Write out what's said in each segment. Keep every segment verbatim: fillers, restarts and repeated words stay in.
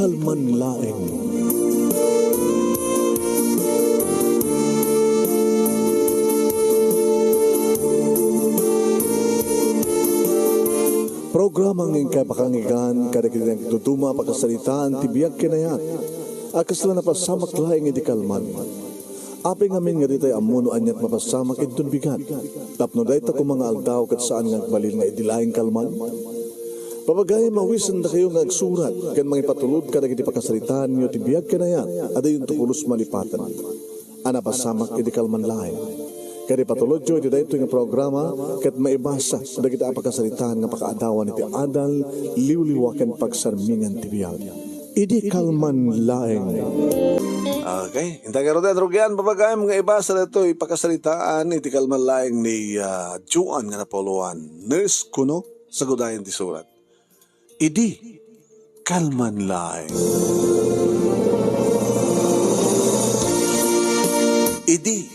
Kalman laeng. Programa nga inkay pakanggan kadagiti nagduduma a pakasaritaan ti biag ken ayat a kasla napasamak laeng idi kalman. Apay ngamin nga ditay ammo no aniat mapasamak inton bigat, tapno dayta koma nga aldaw ket saan nga agbalin nga idi laeng kalman? Papagayam, awisendakayo nga agsurat ken mangipatulod kadagiti pakasaritaanyo ti biag ken ayat a diyonto pulos malipaten a napasamak idi kalman laeng. Ket ipatulodyo iti daytoy nga programa ket maibasa dagiti a pakasaritaan nga pakaadawan iti adal, liwliwa ken pagsarmingan ti biag. Idi kalman laeng. Okay. Inta garuden, rugian, papagayam nga ibasa daytoy pakasaritaan iti kalman laeng ni, ah, Joan nga napauluan. Nurse kuno, sagudayan ti surat. Idi kalman laeng. Idi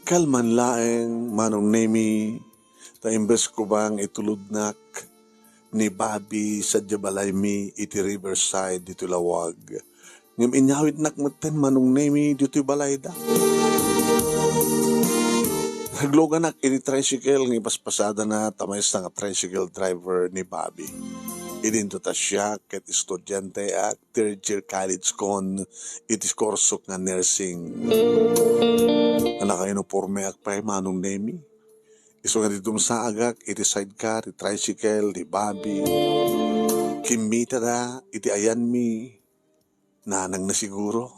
kalman laeng, Manong Nemi, ta imbes ko bang itulodnak ni Bobby sadiay balaymi iti Riverside ditoy Laoag. Ngem inyawidnak metten, Manong Nemi, ditoy balayda. Nagluganak iti tricycle nga ipaspasadana ta maysa nga tricycle driver ni Bobby. Idinto ta siak ket estudianteak third year college kon iti kursok nga nursing. A nakaunipormeak pay, Manong Nemi. Isu nga idi dumsaagak iti sidecar ti tricycle ni Bobby, kimmitada iti ayanmi. Nanangna siguro.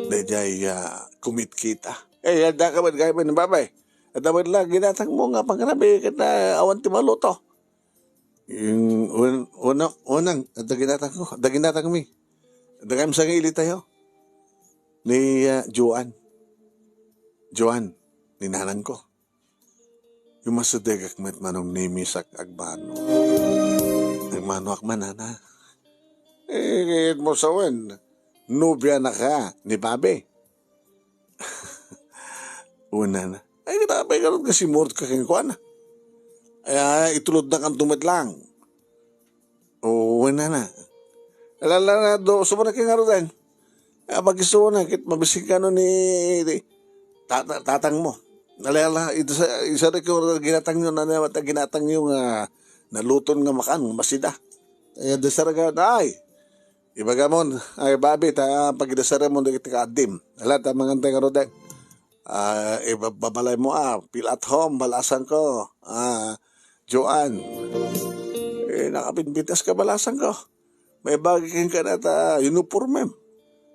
Daydiay, ah, kumitkita. Eh, adda ka met gayam ni Bobby? Adda met la ginatangmo nga pangrabii ket, ah, awan ti maluto. Yung, un-, unang, unang, adda ginatangko, adda ginatangmi. Adda kayam sangilitayo. Ni, ah, Joan. Joan, ni nanangko. Yumasidegak met, Manong Nemi, sak agmano. Agmanoak man, nana. Eh, kayatmo sawen, nobianaka ni Bobby. Una na. Ay, kita pay garud nga simurot ka kenkuana. Ay, ay, itulodnakanto met lang. O, wen, nana. Ala, ala, ala, do, sumara ka ngaruden. Ah, pag-isu na, ket mabising kano ni, ni tata-, tatangmo. Ala, ala, ito sa, isa na kayo ginatangyo, nana, ginatangyo nga naluton nga makan, masida. Eh, dasar ka, ay, ibagamon, ay, Bobby, ta, pagdasaremon, dagiti kaaddim. Ala, ta, mangantay ngaruden. Ah, ibabalay mo, ah, feel at home, balasan ko. Ah, Joan. Eh, nakapinpitas ka, balasan ko. May bagi ka na ta uniformem.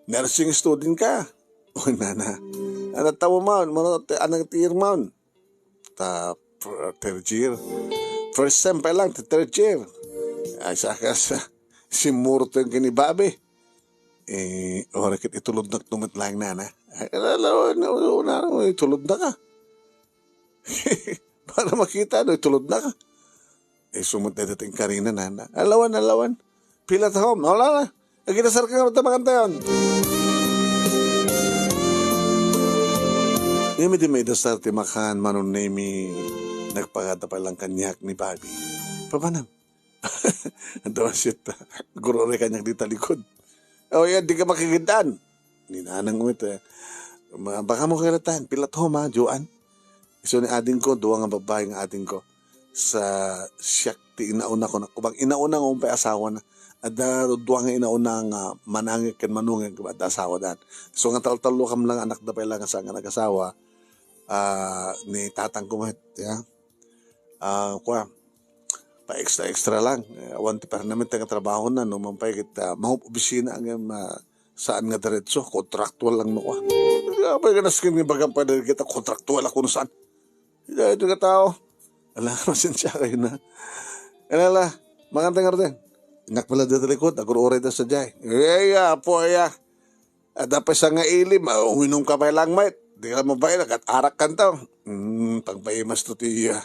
Nursing student ka. O, nana. Anak tamo maun, mano, anang tiir maun. Ta, fir-, third year. First sem pa lang, ti third year. Ay, saka sa, simurot yung kini Bobby. Eh, ora ket itulodnak to met laeng, nana. Ay, ala, ala, ala, ala, ala, itulodnak ka. Para makita, no, itulodnak ka. Eh, sumot na dating karina, nana. Alawan, alawan. Feel at home. Wala na. Aginasar ka nga, makantayon. Ngem idi maidasar ti makan, Manong Nemi, nagpagada pa lang kaniak ni Bobby. Papanam? Anta masita. Guro-uri kaniak dita likod. O, yan, di ka makikidaan. Ni nanang mo ito, eh. Ma-, baka mo kilatan. Feel at home, ha, Joan? Isu ni ading ko, dua nga babae nga ading ko. Sa siak ti inauna ko, na, kubang inauna nga umpay asawa na. Adda dua nga inauna nga manangit ken manungit, adda asawa dan. So, nga taltallo kam lang, anak da pa lang sa nga nagasawa, ah, ni tatang ko met, ya. Ah, kwa, pa-extra-extra lang. Eh, awan ti permanente nga trabaho na, no, mampay ket, ah, mahup opisina nga, ah, saan nga diretso, kontraktual lang no, kwa. Apay nga nasken nga bagan pa dagita kontraktual ako no saan. Ida, ito nga tao. Ala, masensya kayo na. Ala, ala, mangantay nga ruten. Inak pala dito likod, agur-uray da sa jay. Iya, iya, apo, iya. Adda pay sa nga ilim, ah, uminom ka pay lang, mate. Di ka mabail, agat arak kanto. Hmm, pagpaimas to ti, ah,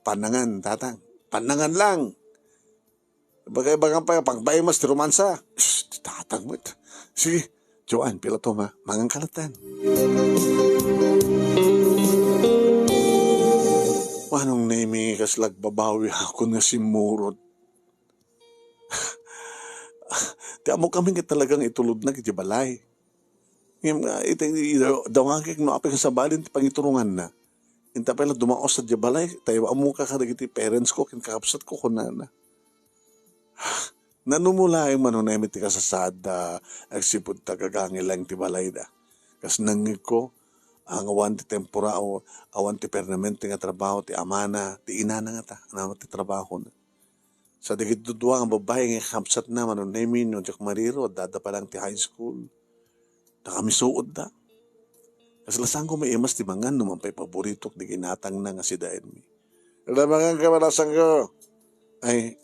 panangan, tatang. Panangan lang. Bagay-bagay pay, pagpaimas ti romansa. Shh, ti tatang, mate. Sige, Joan, pila to, ma? Mangan kalatan. Manong Nemi, kas lagbabawi akon nga simmurot. Ti ammok amin ket talagang itulodna iti balay. Ngem, ah, iti, iti, dawagek no apay nga sabali ti pangituronganna. Inta pay la dumaos sadiay balay, ta ammok kadagiti parents ko ken kakabsat ko, kunana. Nanumula laeng Mano Nemy ti kasasaadda agsipud ta gagangay laeng ti balayda. Kas nangngegko, ang awan ti tempora o awan ti permanente nga trabaho ti amana, ti inana ngata, ania met ti trabahona. Sa dagiti dua nga babbai nga kakabsatna, Mano Nemy, no diak mariro, adda-adda pa laeng ti high school. Nakamisuotda. Kasla saanko maimas ti mangan no mapay paboritok dagiti inatangna nga sida Enmi. Adda mangan ka, balasangko? Ay,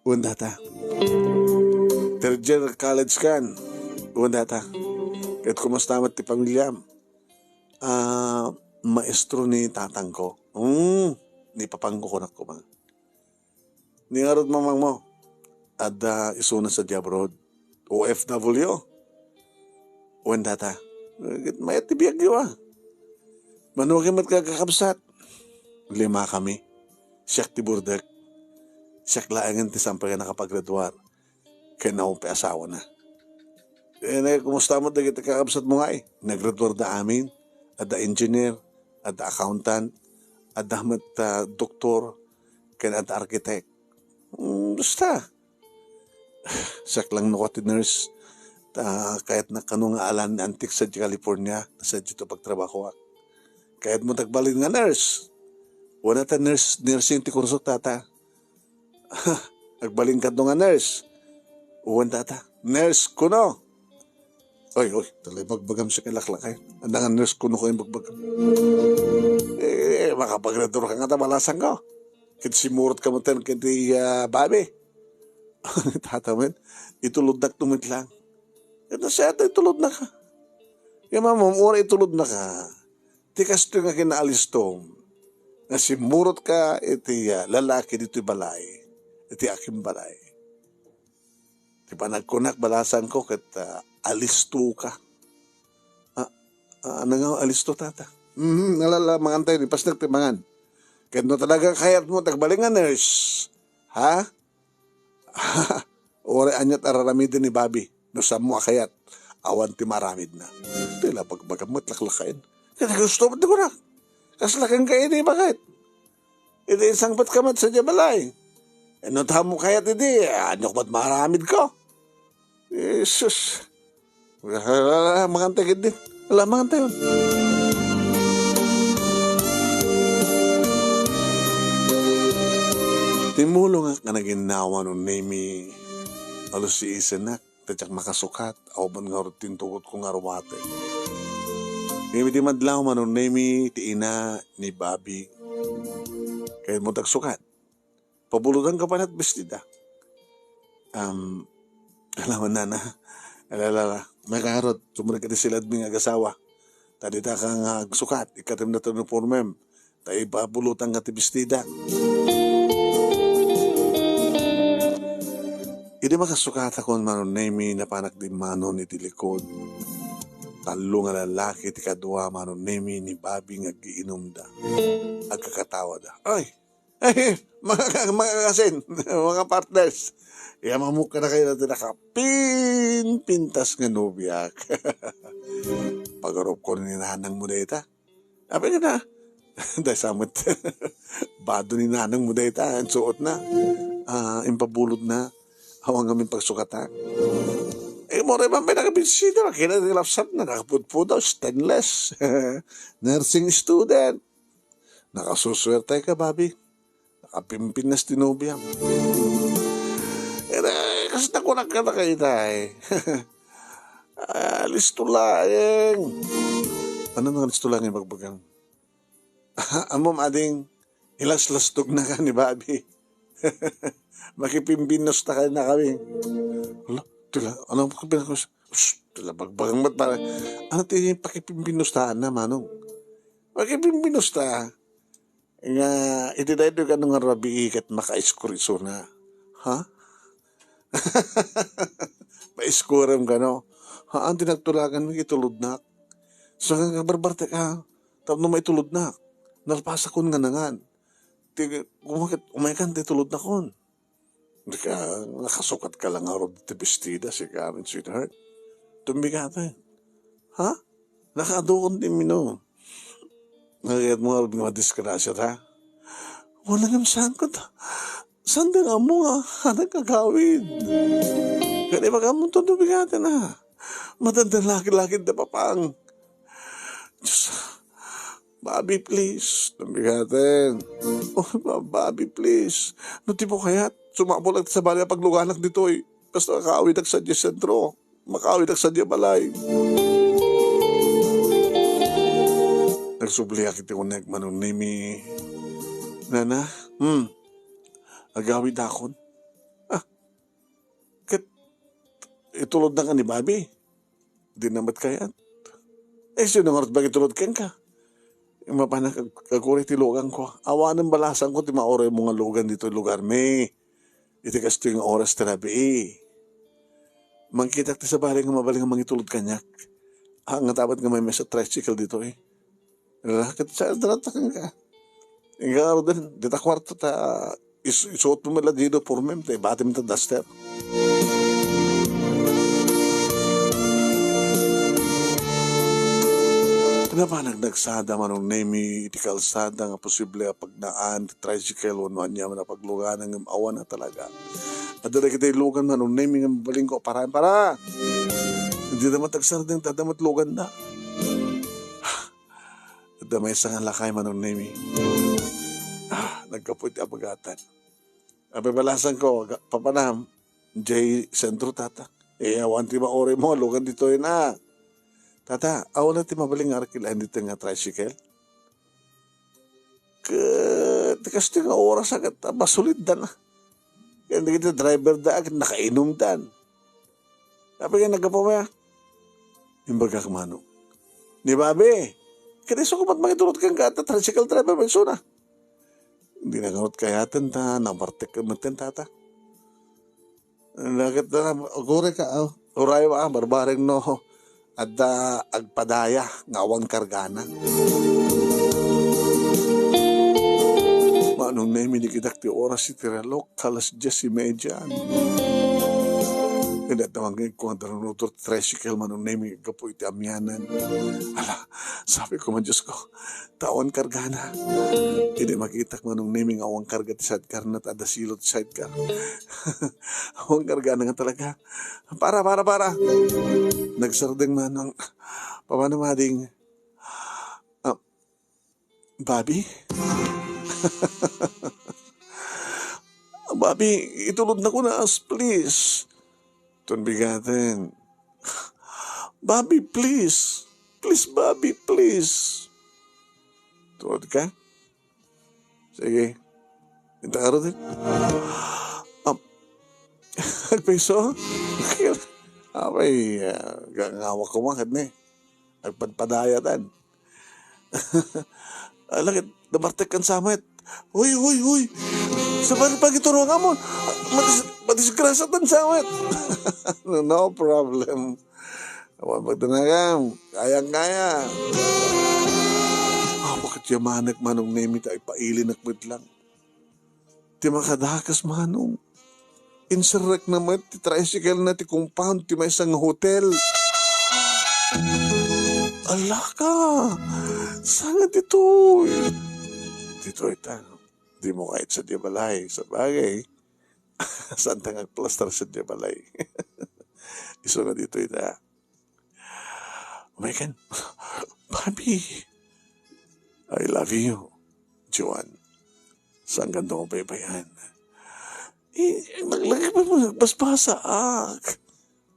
wen data. Third year college kan? Wen data. Ket kumusta met ti pamiliam? Ah, maestro ni tatangko. Hmm, ni papangko kunak koma. Ni ngarud mamangmo, adda isuna sadiay abroad. O F W. Wen data. Ket mayat ti biagyo, a. Mano kami met kakabsat? Lima kami. Siak ti burdek. Siak laengen ti sampay nga nakapagraduar. Ken awan pay asawana. Eh, ne, kumusta met dagiti kakabsatmo ngay? Naggraduarda amin. Adda engineer, adda accountant, adda met, ah, doktor, ken adda architect. Mm, basta. Siak lang no ti nurse. Ta, kayatnak kano nga alan ni antik sadiay California, sadiay to pagtrabahoak. Kayatmo ti agbalin nga nurse? Wen ta nurse, nursing ti kursok, tata. Agbalin kano nga nurse? Wen, tata. Nurse kuno. Oy, oy, talaga bagbagam siak laklakay. Adda nga nurse kuno ko imbagbaga. Eh, makapagraduar ka ngata, balasangko. Ket simmurot ka met ken ti, ah, babi. Tata met, itulodnak met lang. Ket no siak ta itulodnaka. Ngem ammom, uray itulodnaka, ti kastoy nga kinaalistom, nga simmurot ka iti, ah, lalaki ditoy balay, iti akin balay. Ti panagkunak, balasangko, ket, ah, alistoka. Ah, ah, ania nga alisto, tata? Mhm, ala, ala, mangantay, ipasnek ti mangan. Ket no talaga kayatmo ti agbalin nga nurse, ha? Uray aniat a raramiden ni Bobby, no saanmo a kayat, awan ti maaramidna. Ti la bagbagam met laklakayen. Ket gusto met ti kunak. Kasla kenka idi, baket? Idi insangpetka met sadiay balay. No saanmo kayat idi, aniak met maaramidko? Jesus. Ala, ala, ala, mangantay ketdi. Ala, mangantay. Timmulongak nga naginnawa, Mano Nemy, alusiisenak, ta diak makasukat, awan ngarud ti intugotko nga aruaten. Ngem idi madlaw, Mano Nemy, ti ina ni Bobby, kayatmo ti agsukat? Pabulotanka pay ti bestida. Um, ala, nana. Ala, ala, ala. Makarot, sumrek iti siladmi nga agasawa. Ta dita ka nga agsukat, ikkatem dayta uniformem. Ta ipabulotanka ti bestida. Idi makasukatakon, Mano Nemy, napanak dimmanon iti likod. Tallo nga lalaki ti kadua, Mano Nemy, ni Bobby nga agiinumda. Agkakatawada. Ay! Ay, mga ka-, mga kasin, mga partners, iyammok kadakayo ti nakapimpintas nga nobiak. Pagarupko ni nanangmo dayta. Apay nga na, daysa met. Bado ni nanangmo dayta, insuotna. Ah, impabulodna. Awan ngamin pagsukatan. Eh, uray man pay nakabitsida, makina ti lapsapna, nakapudpudaw, stainless. Nursing student. Nakasusuerteka, Bobby. Nakapimpintas ti nobiam. Eh, kas nakunak kadakayo, tay. Ah, listo laeng. Ania nga listo laeng ibagbagam? Ammom, ading, ilaslastognaka ni Bobby. Makipimbinnosta kadakami. Ala, tila, ania ti pinakus-, shh, tila, bagbagam met, pare. Ania ti pakipimbinnostaanna, manong? Makipimbinnosta nga iti daytoy kano nga rabii ket makaiskur isuna. Ha? Maiskurem kano? Haan ti nagtulaganmi iti tulodnak. Saan nga barbartek a tapno maitulodnak? Nalpasakon nga nangan. Ti, kumaket, umaykan ti tulodnakon. Dika, nakasukat ka lang ngarud ti bestida, sika amin, sweetheart. Tumbigaten. Ha? Nakaadukon ti mino. Nagayat mo ngarud nga madisgrasya ta? Wala ngem sangkot. Saan da nga ammo nga, ah, nagkagawid? Kani baga mo to, tumbigaten, ah. Madandalakid-lakid da papang. Diyos, Bobby, please. Tumbigaten. Oh, Ba-, Bobby, please. No, di mo kayat, sumabol lang sa balay a pagluganak ditoy. Basta makaawidak sadiay sentro. Makaawidak sadiay balay. Nagsubliak iti uneg, Manong Nemi. Nana, hmm, agawidakon. Ah, ket itulodna ka ni Bobby? Di na met kayat. Eh, sino nga mangitulod kenka? Mapanak ag-, aguray ti luganko. Awanen balasangko ti mauraymo nga lugan ditoy lugarmi. Iti kastoy nga oras ti rabii. Mangkitak ti sabali nga mabalin nga mangitulod kaniak. Ah, nga tabat nga may mesa tricycle ditoy. Ala, ket sa daratakan ka. Inka ngaruden, dita kuarto ta is-, isuot mo met la dida pormem, ta ibatim ta daster. Napanagnagsada, Manong Nemi, iti kalsada nga posible a pagnaan ti tricycle wenno aniaman a pagluganan ngem awan a talaga. Adda dagiti lugan, Manong Nemi, nga mabalinko a paraen, para. Dida met agsardeng ta adda met luganda. Adda maysa nga lakay, Manong Nemi. Ah, naggapu iti abagatan. Apay balasangko, ga-, papanam, jay sentro, tata. Eh, awan ti mauraymo nga lugan ditoy na. Tata, awan ti mabalin nga arkilaen ditoy nga tricycle? Ket, ti kastoy nga oras a ket, ah, basulidda na. Ken dagiti driver da, ket nakainumdan. Apay nga naggapu met? Imbagak, Manong. Ni Bobby, ket isu koma met mangitulod kenka, ta tricycle driver met isuna. Di na ngarud kayaten ta, nabartek met ken tata. Naket na, aguray ka, ah, uray, ah, barbareng no. Adda agpadaya nga awan kargana. Manong Nemi, inikitak ti oras iti relok, alas dies y media. Ket adda mangngegko nga darunuto ti tricycle, Manong Nemi, gapu iti amianan. Ala, sabi ko man, Diyos ko, ta awan kargana. Idi makitak, Manong Nemi, nga awan karga ti sidecar na, ta adda silo ti sidecar. Awan kargana nga talaga. Para, para, para. Nagsardeng, Manong. Papanam, ading? Ah, Bobby? Bobby, itulod na kunas, please. Tumbigaten. Bobby, please. Please, Bobby, please. Tulod ka? Sige. Inta ka ron, eh. Am-, agpeso? Apay, ah, ga-, ngawak ko man, ket ni. Agpadpadayatan. Ala ket, nabartek kan samet. Huy, huy, huy! Sabali pagituruan mo. Madis-, madisgrasya tan samet. No problem. Awan pagdanagan. Kayang-kaya. Apo ket yamanek, Manong Nemi, ta ipailinak met lang. Ti makadakes, Manong. Inserrekna met ti tricycle na ti compound ti maysa nga hotel. Alaka! Saan nga ditoy? Ditoy ta. Di mo kayat sadiay balay. Sabagay, saan ta nga agplastar sadiay balay? Isu nga ditoy ta. Umaykan. Bobby, I love you, Joan. Saan ka daw paypayan? Eh, naglagay pa mo, nagbasbasa, ah.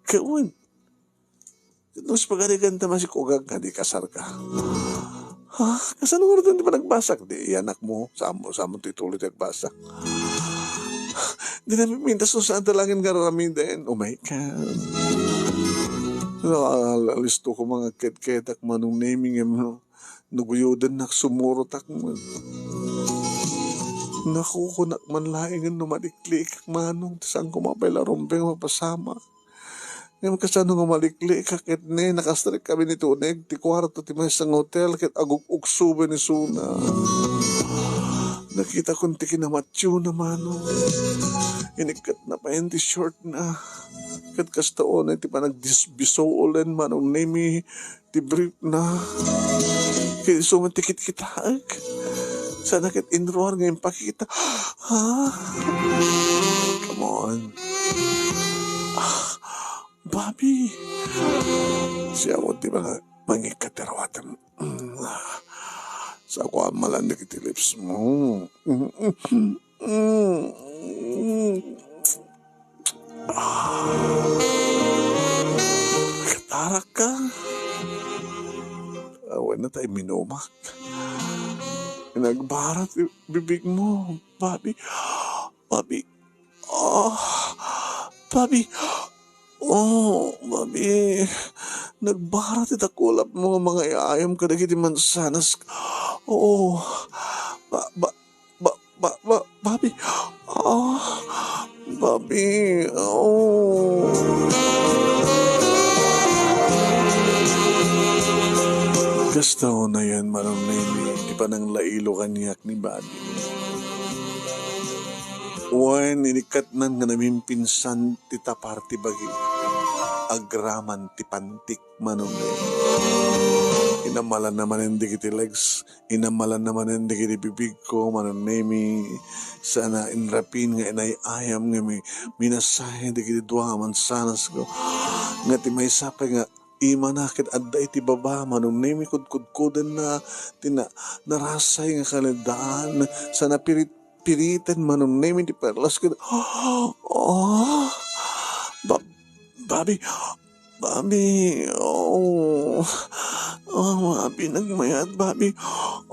Kawan. Nung pagarigan ta masikugag nga di kasar ka. Ha? Kasano nga rin di pa nagbasa? Di, iyanak mo. Samo, samo ti tuloy ti nagbasa. Di na mintas no saan talangin nga raramiden. Oh my God. Alisto ko mga ketketak Manong Nemi nga no. Naguyodennak, sumurotak man. Nakukunak man laengen no malikliikak, Manong, ti saan ko mapay la rumbeng mapasamak. Ngem kasano nga malikliikak ket ne, nakastrek kami ni Tuneg ti kuarto ti maysa nga hotel ket agug-ugsuben isuna. Nakitakon ti kinamationa, Manong. Inikkatna pay ti shortna. Ket kasta unay ti panagdisbisulen, Manong Nemi, ti briefna. Ket isu met ti kitkitaek. Sana ket inruar nga impakita. Ha? Come on. Ah, Bobby. Siya mo ti mga mangikkaterwatem. Mm. Sa ko amalan dagiti lips mo. Mm. Ah. Katarak ka. Awan na tayo minumak. Nagbarat i-, bibig mo, Bobby. Bobby. Oh, Bobby. Oh, Bobby. Nagbarat ita kulap mo nga mga iayam kadagiti mansanas. Oh, ba, ba, ba, ba, ba, Bobby. Oh, Bobby. Oh. Kasta unayen, Manong Nemi, ti pananglailo kaniak ni Bobby. Wen, inikkatnan nga namimpinsan ti tapar ti bagi. Agraman ti pantik, Manong Nemi. Inamalanna manen dagiti legs, inamalanna manen dagiti bibigko, Manong Nemi. Sana inrapin nga inay-ayam nga mi-, minasay dagiti dua a mansanasko. Nga ti maysa pay nga imana ket adda iti baba, Manong Nemi, kudkudkudenna ti na-, narasay nga kaledaan. Sana pirit-piriten, Manong Nemi, ti perlas ket, oh, Bab-, Bobby, Bobby, oh, oh, Bobby, nagmayat, Bobby.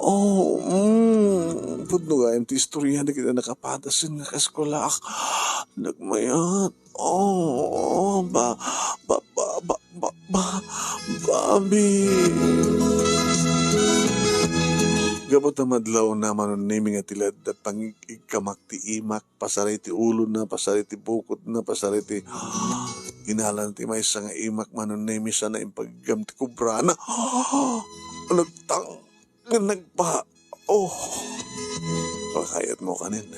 Oh, mm, pudno gayam ti istorya dagiti nakapadasen nga kaeskuelaak. Nagmayat. Oh, ba, ba, ba, ba, ba, ba, Bobby. Gapu ta madlawna, Manong Nemi, nga ti laddat pangig-igkamak ti imak, pasaray ti ulona, pasaray ti bukotna, pasaray ti inalan ti maysa nga imak, Manong Nemi, sana impaggam ti kubrana. Nagtang-, Nga nagpa-, oh, pakayat mo kanin.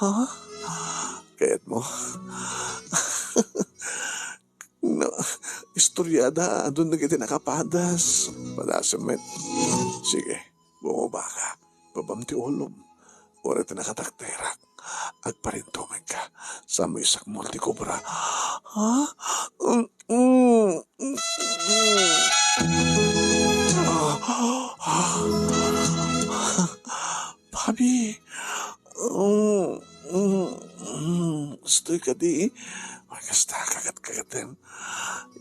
Ha? Kayat mo? Na, istoryada, adun dagiti nakapadas. Padasem met. Sige, bumaba ka. Babam ti ulom. Uray ti nakatakterak. Agparintumeng ka. Sa may sakmol ti kobra. Ha? Mm, mm, mm, mm. Ah, ah. Papi. Mm, mm, mm. Gustoy kadi. Ay, kasta, kagat-kagatem.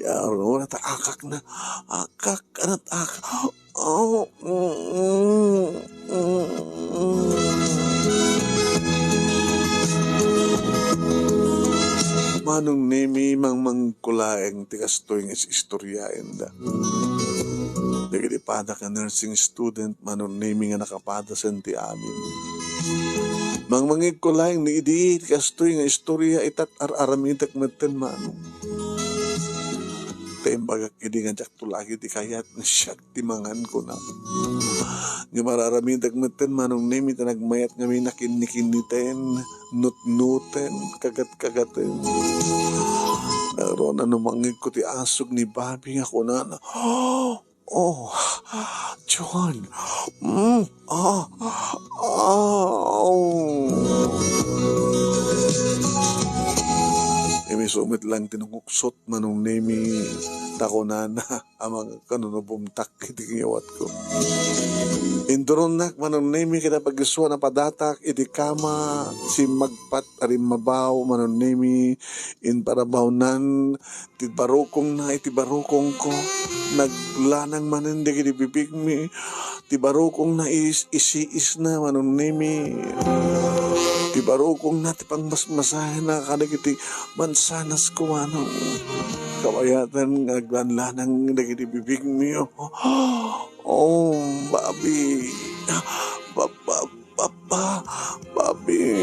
Yaro, nata akak na. Akak, anat ak-, Oh, mm, mm, mm, mm. Manong Nemi, mangmangkulaeng ti kastoy nga is-istoryaenda. Dagiti padak nga nursing student, Manong Nemi, nga nakapadasen ti amin. Mangmangikulaeng ni idi ti kastoy nga istorya, itat ar-aramidek metten, Manong. Ta imbagak idi nga diak tulagi ti kayat nga siak ti mangan, kuna. Ngem ar-aramidek metten, Manong Nemi, ta nagmayat ngamin a kinnikinniten, nutnuten, kagat-kagaten. Ngarud, nanumangegko ti asug ni Bobby nga kunana, "Oh, John, mm, ah, ah, oh." Isu met lang ti nanguksot, Manong Nemi, ta kunana, a mangkanunubomtak iti ngiyawatko. Induronnak, Manong Nemi, ket apagisuan a padatak iti kama, simmagpat a rimmabaw, Manong Nemi, imparabawnan ti barukongna iti barukongko, naglanang manen dagiti bibigmi, ti barukongna is-, isiisna, Manong Nemi, ti barukongna ti pangmasmasayna kadagiti mansanasko, Manong. Kabayatan nga aglanlanang dagiti bibigmi. Oh, Bobby. Ba-, ba-, ba-, ba-, Bobby.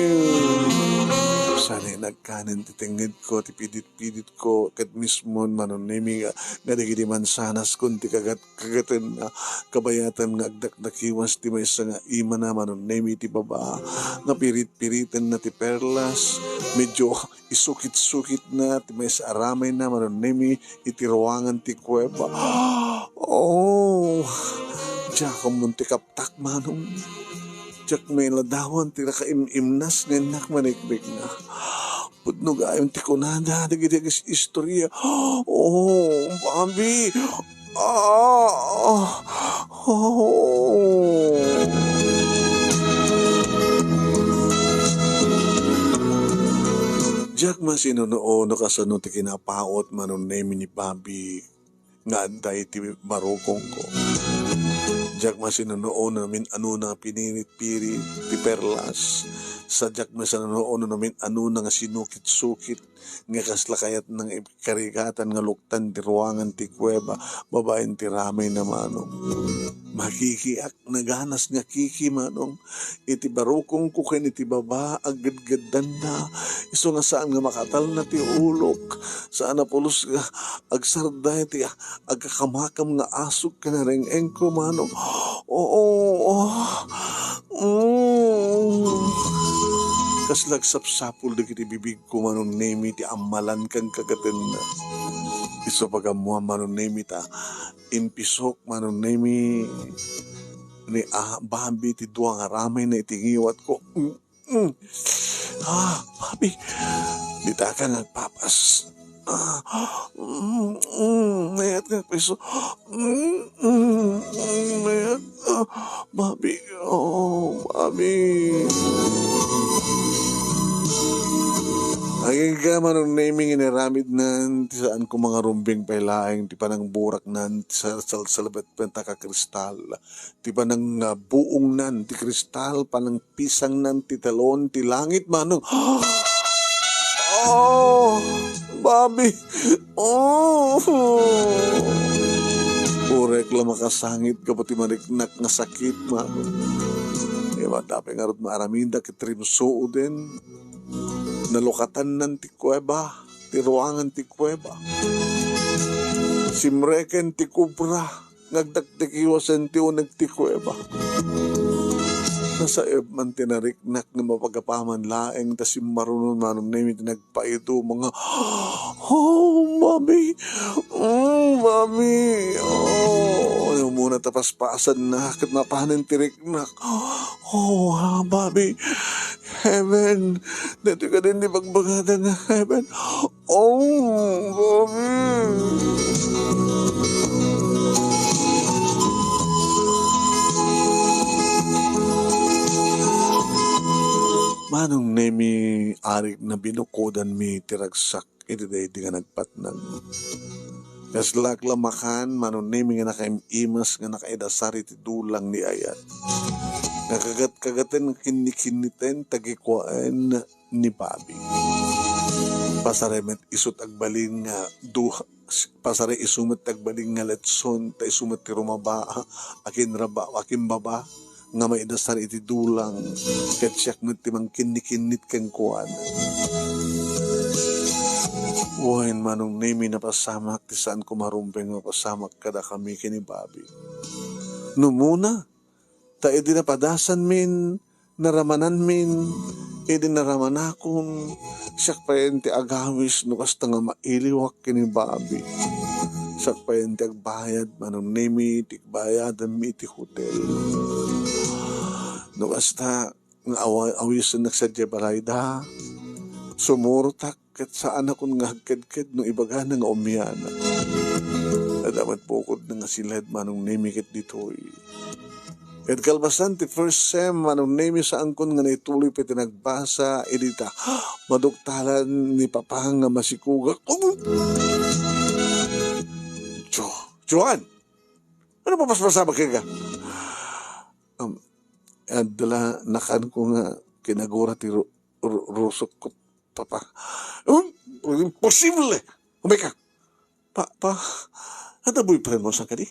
Saan nagkanen ti tengngedko, ti pidit-piditko, ket mismon Manong Nemi nga, nga dagiti mansanaskon ti kagat-kagatenna, kabayatan nga agdakdakiwas ti maysa nga imana Manong Nemi ti baba, nga pirit-piritenna ti perlas, medyo isukit-sukitna ti maysa a ramayna Manong Nemi iti ruangan ti kuweba. Oh, diak ammo ti kaptak, Manong. Diak mailadawan ti nakaim-imnas nga innak manikbikna. Pudno gayam ti kunada dagiti agis-istoria. Oh, Bobby! Ah! Oh! Diak masinuno no kasano ti kinapaut Manong Nemi ni Bobby nga adda iti barukongko. Diak masinuno no namin-anona nga pinirit-pirit ti perlas. Sa diak masinuno no namin-anona nga sinukit-sukit nga kasla kayatna nga ikarigatan nga luktan ti ruangan ti kuweba babaen ti ramayna Manong. Makikiak naganas nga kiki Manong. Iti barukongko ken iti baba, aggedgeddanna. Isu nga saan nga makatalna ti ulok. Saan a pulos nga agsarday ti agkakamakam nga asuk ken areng-engko Manong. Oo, oh. Mm. Kasla agsapsapul dagiti bibigko Manong Nemi ti ammalan ken kagatenna. Isu pagammoan Manong Nemi ta impisok Manong Nemi ni a-, Bobby ti dua nga ramayna iti ngiwatko. Mm, mm. Ah, Bobby, dita ka nga agpapas. Ah, mm, mm, mayat nga agpaiso. Mm, mm, mm, mayat. Ah, Bobby, oh, Bobby. Agingga Manong Nemi nga inaramidnan ti saan ko mangarumbeng pay laeng ti panangburaknan ti sal-, salsalbet penta ka kristal. Ti panang, ah, buongnan ti kristal, panang pisangnan ti talon ti langit, Manong. Oh, Bobby. Oh. Urek la makasangit gapu ti mariknak nga sakit, Manong. Iwat apay ngarud maaramidak iti rimsooden. Nalukatannan ti kuweba, ti ruangan ti kuweba. Simreken ti kubra. Nga agdakdakiwasen ti uneg ti kuweba. Nasaeb man ti nariknak nga mapagapaman laeng ta simmarunon Manong Nemi ti nagpaiduma nga, "Oh, Bobby! Mm, Bobby! Oh, umuna ta paspasanna ket mapanen ti riknak. Oh, ah, Bobby! Heaven! Daytoy kadi ti bagbagada nga heaven? Oh, Bobby!" Manong Nemi, arik na binukodanmi ti ragsak iti daydi nga nagpatnag. Kaslak la makan, Manong Nemi, nga nakaim-imas nga nakaidasar iti dulang ni ayat. Nga kagat-kagaten nga kinnikinniten, tagikuaen, ni Bobby. Pasare met isut agbalin nga duha, pasare isu met agbalin nga letson, ta isu met ti rumaba, akinraba, akinbaba, nga maidasar iti dulang, ket siak met ti mangkinnikinnit kenkuana. Wen, Manong Nemi, napasamak ti saan ko marumbeng mapasamak kadakami ken ni Bobby. No umuna, ta idi napadasanmin, naramananmin, idi naramanakon, siak payen ti agawis no kasta nga mailiwak ken ni Bobby. Siak payen ti agbayad, Manong Nemi, ti bayadanmi iti hotel. No kasta nga awa-, awisennak sadiay balayda, sumurtak ket saanakon nga agkedked no ibagana nga umiana. Adda met bukodna nga siled, Manong Nemi, ket ditoy. Ket kalpasan ti first sem, Manong Nemi, saankon nga naituloy pay ti nagbasa, idi ta, maduktalan ni Papa nga masikugak. Jo-, Joan! Ano pa mas masama ka? Um, adda la nakanko nga kinagura ti ru-, ru-, rusok ko, Papa. Um, imposible! Umay ka! Pa, pa, adda boyfriend mo, saan kadi?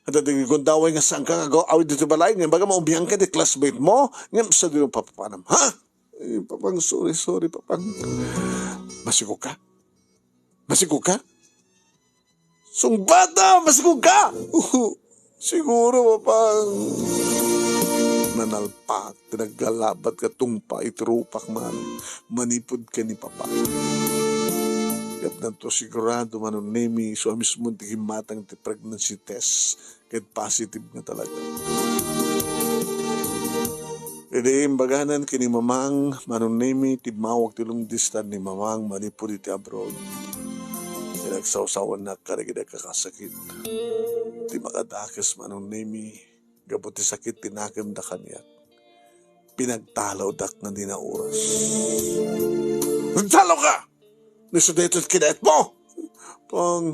Adda di gundaway nga saan ka nga agaw-awid dito balay, nga baga maubihan ka di classmate mo, nga sa di mo papapanam, ha? Papang, sorry, sorry, Papang. Masikog ka? Masikog ka? Sungbata, masikog ka! Siguro, Papang. Nanalpak ti naggalabat nga tungpa iti rupak man manipud ken ni Papa. Ket nanto sigurado, Manong Nemi, isu a mismo ti gimmatang ti pregnancy test ket positive nga talaga. Idi imbaganan ken ni Mamang, Manong Nemi, timmawag ti long distance ni Mamang manipud iti abroad. Pinagsawsawannak kadagiti agkakasakit. Ti makadakes, Manong Nemi, gapu ti sakit ti nakemda kaniak. Pinagtalawdak nga dina oras. Nagtalaw ka! Ni sudeton kinayat mo! Pang,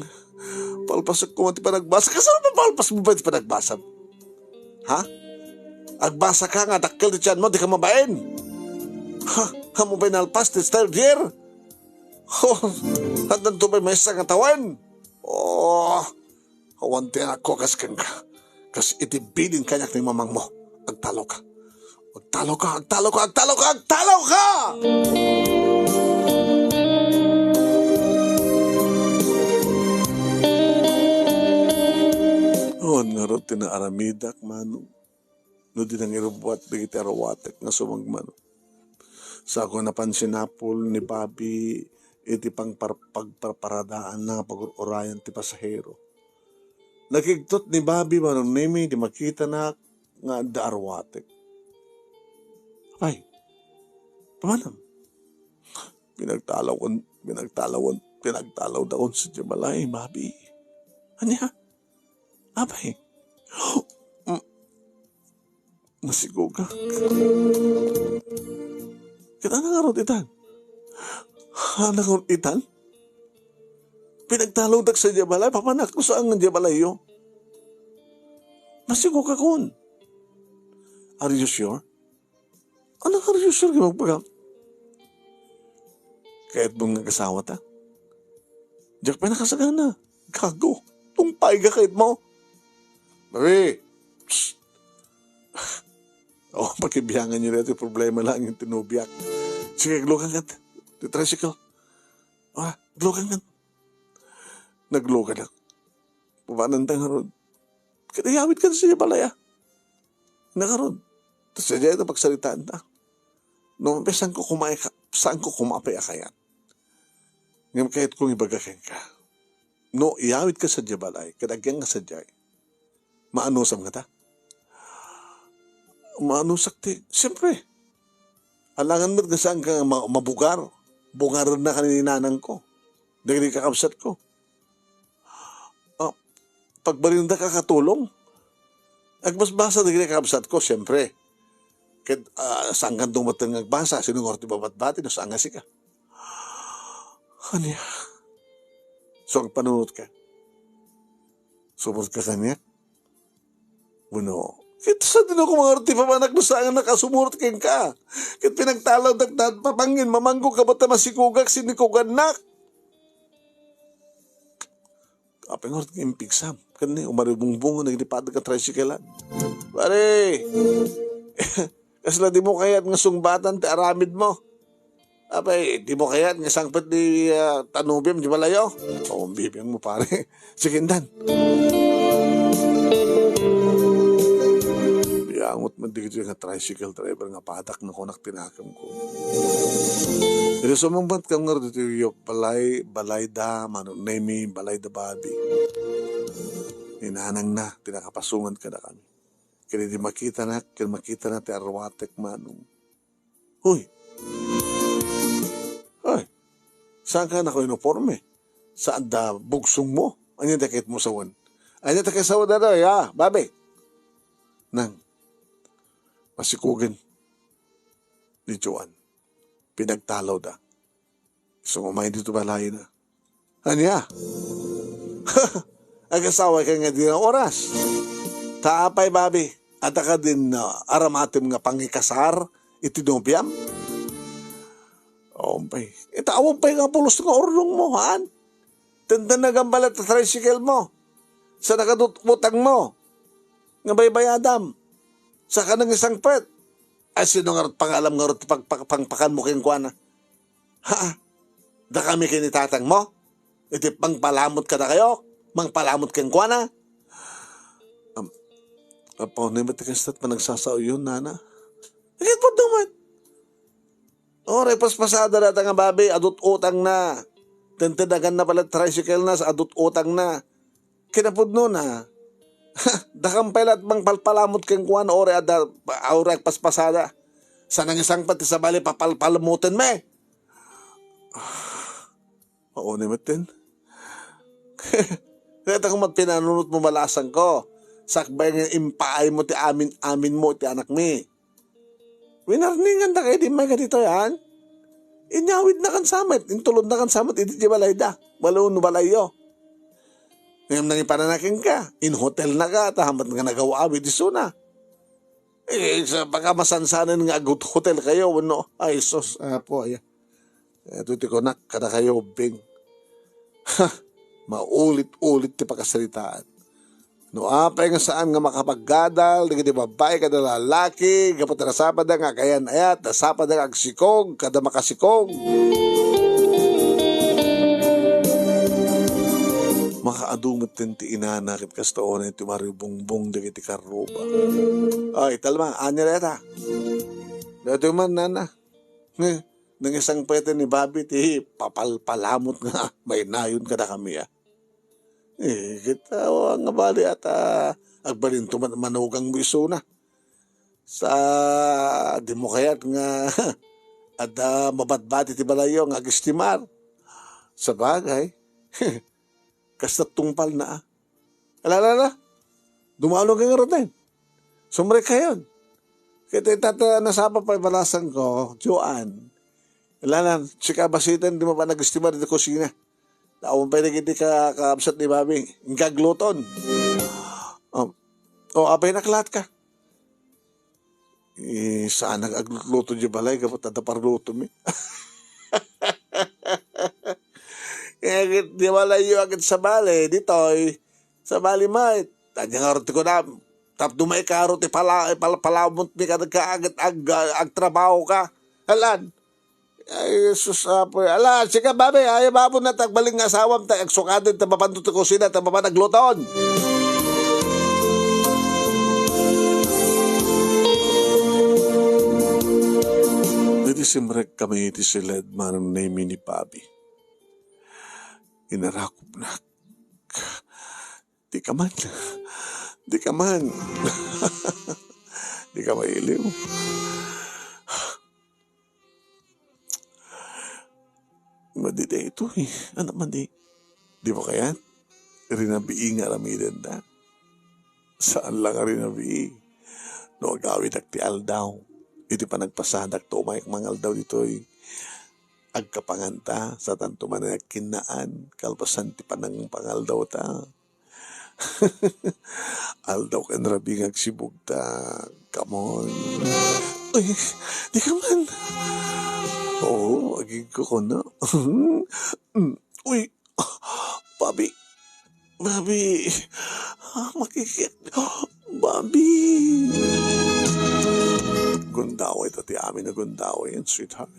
palpasek koma ti panagbasa. Kasano mapalpas mo ba ti panagbasa? Ha? Agbasa ka nga dakkel ti tiyan mo, di ka mabain. Ha? Amo pay nalpas ti third year? Oh, handan to pay maysa nga tawen? Oh, awan ti anakko kas kenka. Kas iti bilin kaniak ni mamangmo. Agtalaw ka. Agtalaw ka, agtalaw ka, agtalaw ka, agtalaw ka! Awan ngarud ti naaramidak, Manong, no di nangirubbuat dagiti arwatek nga sumagmamano. Saan a napan sinapul ni Bobby iti pangpar-, pagparparadaanna nga pagur-urayan ti pasahero. Nakigtot ni Bobby, Manong Nemi, di makitanak nga adda arwatek. Apay, pamanam? Pinagtalawon, pinagtalawon, pinagtalawdakon sadiay balay, Bobby. Ania? Apay? Mm. Nasigogak. Ket ania ngarud itan? Ania ngarud itan? Pinagtalawdak sadiay balay, papanak no saan nga diay balayyo. Nasigogakon. Are you sure? Ania nga are you sure nga imbagam? Kayatmo nga agasawata? Diak pay nakasagana. Gago. Tungpay ka, kayatmo. Bobby! Psst! Oh, pakibiangan niyo daytoy problema laeng ti nobiak. Sige, aglugan ka ti tricycle. Ah, aglugan ka. Nagluganak. Papananta ngarud. Ket iyawidka sadiay balay, a. Ngarud. Ta sadiay ta pagsaritaanta. No, saanko koma a ka-, saanko koma pay a kayat. Ngem kayatko nga ibaga kenka. No, iyawidka sadiay balay, ket agyanka sadiay. Maanusam ngata? Maanusak ti, siempre. Alangan met nga saanka nga ma-, mabugar. Bugarennak ni nanangko. Dagiti kakabsatko. Ah, pagbalindak a katulong. Agbasbasa dagiti kakabsatko, siempre. Ket, ah, saankan dumaten nga agbasa, sino ngarud ti babatbati, no saan nga sika? Ania? So, agpanunotka? Sumurotka kaniak? Wenno, ket sadino koma ngarud ti papanak no saannak a sumurot kenka? Ket pinagtalawdak ta, Papang, mamangko, kabata masikogak, sinikogannak. Apay ngarud nga impigsam? Ken ni, umaribungbungan dagiti pateg a tricycle-an. Pare, kasla dimo kayat nga sungbatan ti aramidmo? Apay, dimo kayat nga sangpet ti, ah, tanubiam ti balayo? Oo, bibiangmo, pare. Sige, intan. Biangot man dagiti nga tricycle driver nga padak no kunak ti nakemko. Idi sumungbatkami ngarud iti balay, balayda Manong Nemi, balayda Bobby. Ni nanangna ti nakapasungad kadakami. Ket idi makitanak, ket makitana ti arwatek, Manong. Hoy! Hoy! Saanka nakauniporme? Saan da bugsongmo? Ania ti kayatmo sawen? Ania ti kayatmo sawen daytoy, a, Bobby? Nang, masikogen ni Joan. Pinagtalawda. Isu nga umay ditoy balayna. Ania? Agasawak ken nga dina oras. Ta apay, Bobby, adda kadin, ah, aramatem nga pangikasar iti nobiam? Umpay. Ita, awan pay nga pulos nga urnongmo, haan? Tenda nga gambalat ta tricycle mo. Saan a kadutbutangmo nga baybayadam. Saan ka nangisangpet. Ay, sino ngarud pangaalam ngarud ti pag-, pag-, pangpakanmo kenkuana? Ha? Dakami ken ni tatangmo? Iti mangpalamut kadakayo? Mangpalamut kenkuana? Am-, apo, ni met ti kastat panagsasaoyon, nana. Agid pudno met. Oray paspasada dayta nga babi, adut utangna. Tentedaganna pay la ti tricycle na, sa adut utangna. Kinapudnona, dakam pay laeng mangpalpalamut kenkuana, oray adda, oray agpaspasada. Sa nangisangpet ti sabali, papalpalamutenmi. Mauni metten. Dayta koma ti pinanunotmo, balasangko. Sakbay nga impaaymo ti amin-aminmo iti anakmi. Winarningandaka idi immay kaditoy, han? Inyawidnakan sa met, intulodnakan sa met idi diay balayda. Balay wenno balayyo. Ngem nangipanana kenka, inhotelnaka, ta hamat nga nagaw-awid isuna. Eh, sa pagkamasansanan nga aghotelkayo, wenno, ay, sus, Apo, aya. Ito ti kunak kadakayo, Bing. Ha! Maulit-ulit ti pakasaritaan. No apay nga saan nga makapaggadal dagiti babbai kada lalaki, gapu ta nasapada nga agayan-ayat, nasapada nga agsikog kada makasikog. Makaadu metten ti inana ket kasta unay ti maribungbong dagiti karruba. Ay, talma, ania dayta? Daytoy man, nana. Nga, nangisangpeten ni Bobby ti papalpalamut nga mainayon kadakami, a. Eh, ket awa nga bali at, ah, agbalinto man-, manugangmo isuna. Sa dimo kayat nga adda mabatbati ti balayyo nga agistimar. Sabagay, kasta tungpalna, a. Ala, ala, ala. Dumawno ka ngaruden. Sumrekkayon. Ket ita ta nasapa pay balasangko, Joan. Ala, ala, sika basiten, dimo pay agistimar iti kusina. Awan pay dagiti ka-, kakabsat ni Bobby. Inka agluton. Oh, oh, apay, naklaat ka. Eh, saanak agluto diay balay, gapu ta adda parlutomi. Eh, ket diay balayyo a ket sabali, ditoy. Sabali met. Ania ngarud ti kunam? Tapno maikaro ti pala-, pal-, palamutmi kadagita ket ag-, agtrabahoka. Alan. Ay, sus, Apo. Ala, sika, Bobby, ay, babo na, ta agbalin nga asawam, ta agsukadon, ta mapanto ti kusina, ta mapan agluton. Idi simrek kami iti siled, Manong Nemi, ni Bobby, inarakupnak. Dika man. Dika man. Dika mailiw. Madi daytoy, anak, madi. Dimo kayat? Rinabii nga aramidenta. Saan la nga rinabii. No agawidak ti aldaw, iti panagpasadak ta umayak mangaldaw ditoy, agkapanganta, satanto man a agkinnaan, kalpasan ti panangpangaldawta. Aldaw ken rabii nga agsibugta. Come on. Uy, dika man. Oo, agigko kono. Mm, uy, Bobby. Bobby. Ah, makikit. Bobby. Gundaway ta ti amin a gundaway, sweetheart.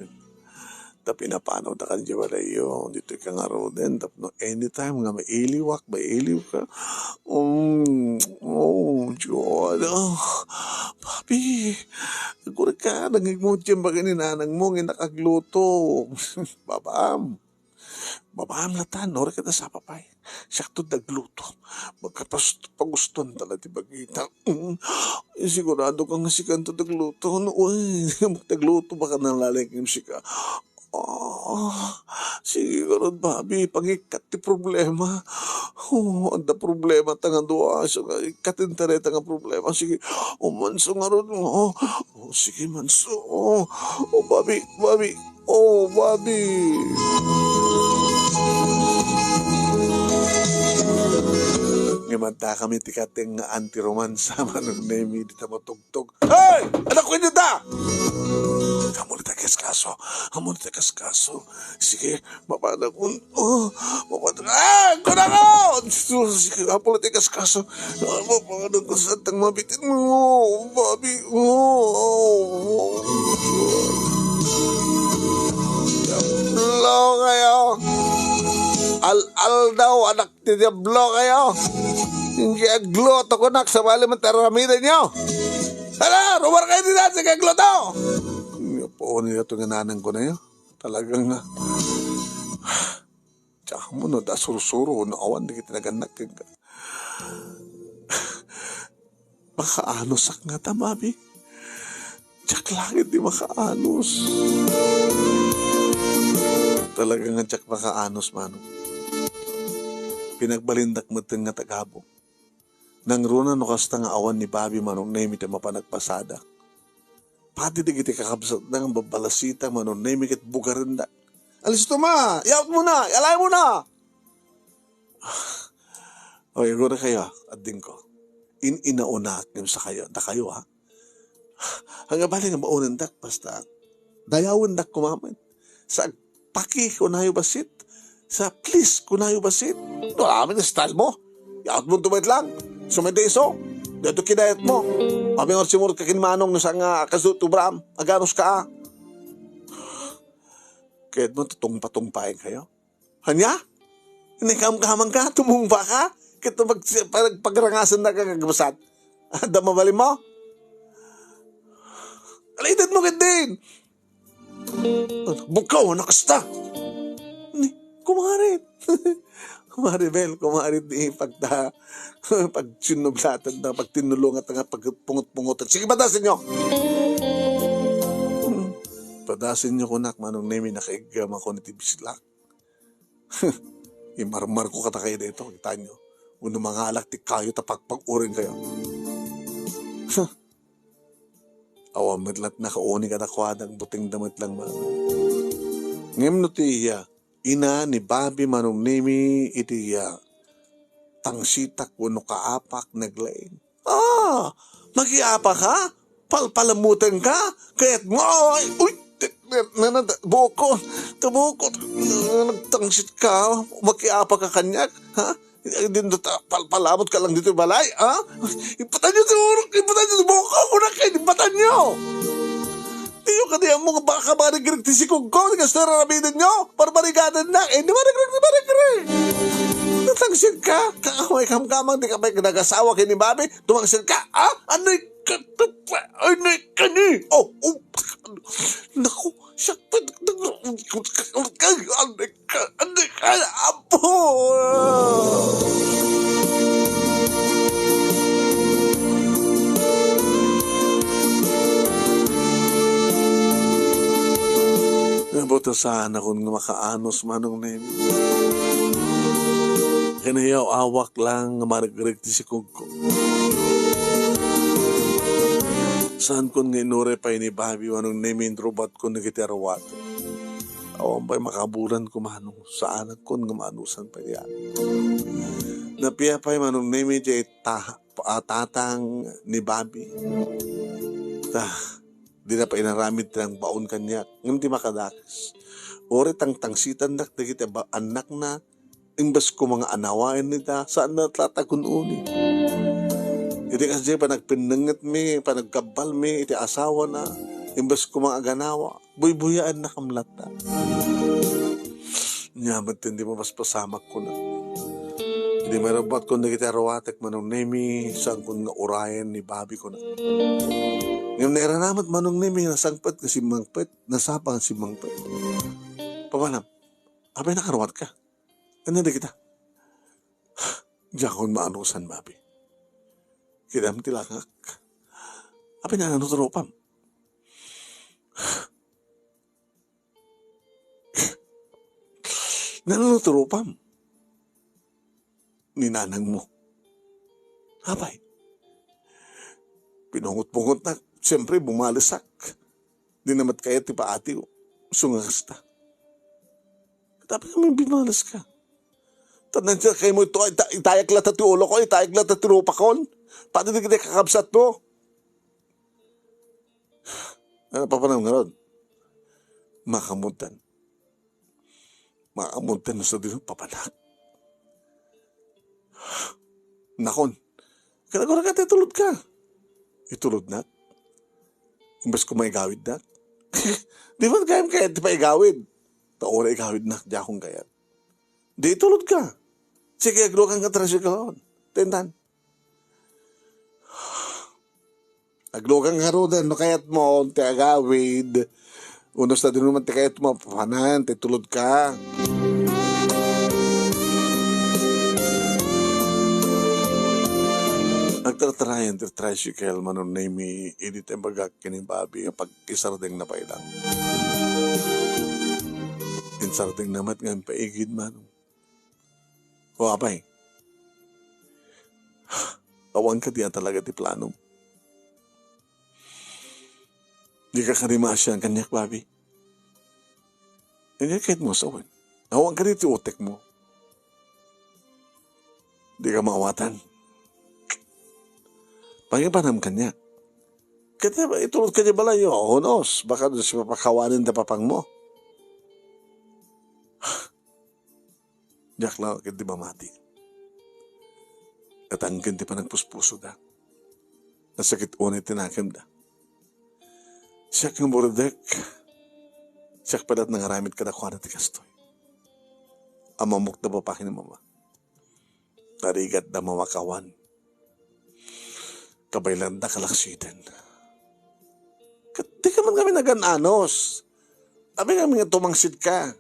Ta pinapanawda kan diay balayyo, ditoy ka ngaruden, tapno anytime nga mailiwak, mailiwka. Um, oh, Dios. Ah, Bobby, agurek ka, nangigmut yan bagay ni nanang mo, nga nakagluto. Babam. Babam latan, no, rek ka nasapa pay. Siak to dagluto. Magkapas-, paguston tala ti bagita. Mm. Sigurado ka nga sikan to dagluto. No, uy, magdagluto baka nalaling sika. Ah, sige ngarud, Bobby, pangikkat ti problema. Oh, adda problema ta nga dua. So, nga ikkat intareta nga problema. Sige, umanso ngarud mo. Oh, sige, manso. Oh, Bobby, Bobby. Oh, Bobby. Ngem adda kami ti kateng nga anti-romansa, Manong Nemi, dita matugtog. Hey! Anak ko, hindi ta! Amo dita kaskaso. Amo dita kaskaso. Sige, mapanak ko. Oh, mapanak. Ah, kunakon! Diyos, apulot ikaskaso. Ano, paano ko sa tang mabitin mo, Bobby? Oh, oh, oh. Lo kayo. Al-al daw, anak ti Diablo kayo. Hindi agluto ko, nak, sa bali man taramiden nyo. Hala, rumar kayo di dati kay agluto. Nga po, niya to nga nanang ko na yun. Talagang, ah, Tsaka mo no, da sursuro, no, awan, di kita naganak, kag-, makaanusak nga ta, Bobby. Diak langit di makaanos. Talaga nga diak makaanos, Manong. Pinagbalindak met nga tagabo. Nangruna no kasta nga awan ni Bobby, Manong Nemi, ti mapan agpasadak. Pati dagiti kakabsatna nga babbalasita, Manong Nemi, ket bugarenda. Alisto ma! Yaot mo na! Yalay mo na! O, igura kayo, adingko. In-inaunak ngem sa kayo, da kayo, ha? Ang abali nga maunendak, basta dayawendak kumamen. Sa agpaki, kunayo basit. Sa please, kunayo basit. No, amin style mo. Yaot mo tumay lang. Sumay da iso. Dito kinayat mo. Amin nga simurot ka kin Manong no sa nga kasu tubram. Aganos ka, ah. Kaya mo tutungpa-tungpain kayo. Ania? Inikamkamang ka? Tumungpa ka? Ket pag-, pag-, pagrangasan na ka kagabsat. Adda mabalin mo? Alitan mo ket din! Bukaw, nakasta! Ni, kumare! Kumare Bel, kumare di pagta-, pagsinublatan na, pagtinulungan na nga, pagpungot-pungotan. Sige, padasin nyo! Hmm. Padasin nyo kunak, Manong Nemi, nakaigam ako ni ti bislak. Imarmar ko kata kayo dito, kita nyo. Uno mangalak ti kayo ta pagpag-uring kayo. Awan met lat nakauni kadakuada, buting da met lang man. Ngem no ti iya, ina ni Bobby Manong Nemi iti iya, tangsitak wenno kaapak naglaing. Ah, makiapa ka? Palpalamutan ka? Kayat mo? Ay, uy, te-, te-, nana-, ta-, buko, ta buko, nagtangsit ka, makiapa ka kaniak, ha? Din ta, palpalamut ka lang dito balay, ha? Ipatan nyo siguro, ipatan nyo, buko ko na kayo, ipatan nyo! Diyo kadi mo nga baka marigrig ti sikog ko, nga sir, ramiden nyo, barbarigadan na, eh, di marigrig, di marigrig! Natangsit ka, kakamay kamkamang, di ka pa'y nagasawa kini Bobby, Tumangsil ka, ah? Ano ka? Ano ka ni? Oh, oh. Naku, siya pa, ano ka? Ano ka? Apo! Nabutasan akon nga makaanos, Manong Nemi. Kinayaw-awak lang nga marigreg ti sikog ko. Saankon nga inuray pay ni Bobby wenno ni Min, rubatkon dagiti aruatek. Awan pay makabulan ko, Manong, saanakkon nga maanusan pay diay. Napia pay, Manong Nemi, diay ta-, a, tatang ni Bobby. Ta, dina pay inaramid ti nangbaon kaniak. Ngem ti makadakes, uray tangtangsitannak dagiti ba-, annakna, imbes koma nga anawaen ita, saan na latag kun-uni. Iti kasdiay panagpinnengetmi, panagkabbalmi iti asawana, imbes koma nga aganawa, buybuyaennak met latta. Nia met ti mapaspasamak kuna. Idi marubatkon dagiti aruatek, Manong Nemi, saankon nga urayen ni Bobby kuna. Ngem nairana met, Manong Nemi, nasangpet nga simmangpet, nasapa nga simmangpet. Papanam, apay nakaruatka? Ania dagita? Diakon maanusan, Bobby. Kidam ti langak. Apay nano ti rupam? Nano ti rupam? Ni nanangmo. Apay? Pinungot-pungotnak. Siyempre, bumalesak. Di na met kayat ti paatiw. Isu nga kasta. Ket apay nga bumales ka? Tanan siya kaymo ito, ita-, itayak latta ti ulo ko, itayak latta ti rupakon. Pati dagiti kakabsat mo. Ano, papanam ngarud? Makamudtan. Makamudtan no sa dino, papanak. Nakon, "Kanaguran ka ti tulodka." Itulodnak. Imbes ko maigawidnak. Di man gayam kayat ti paigawid. Ta uray igawidnak, diakon kayat. Di itulodka. Sige, aglukan ka tricycle-on. Tendan. Aglukan ka ruden, no kayat mo, ti agawid. Unos na din naman ti kayat mo, papanan, ti tulod ka. Agtartarayan ti tricycle, Manong Nemy, idi ti bagak ken ni Bobby, nga pag-, isardengna pay lang. Insardengna met nga impaigid, Manong. O, apay, awan kadi a talaga ti planom? Di ka kadi maasian kaniak, Bobby? Ania ket mo sawen? Awan kadi ti utek mo? Di ka maawatan? Pangipanam kaniak. Ket itulod ka di balay, o, hunos, baka doon si papakawanin da papang mo. Diak la ketdi mamati. Katangken ti panagpuspusoda. Nasakit unay ti nakemda. Siak nga burutek, siak pay la't nangaramid kadakuada ti kastoy. Ammomok da babaen ni mama. Narigatda mamakawan. Kabaelanda kalaksiten. Ket di ka man ngamin agan-anos. Apay ngamin nga tumangsit ka?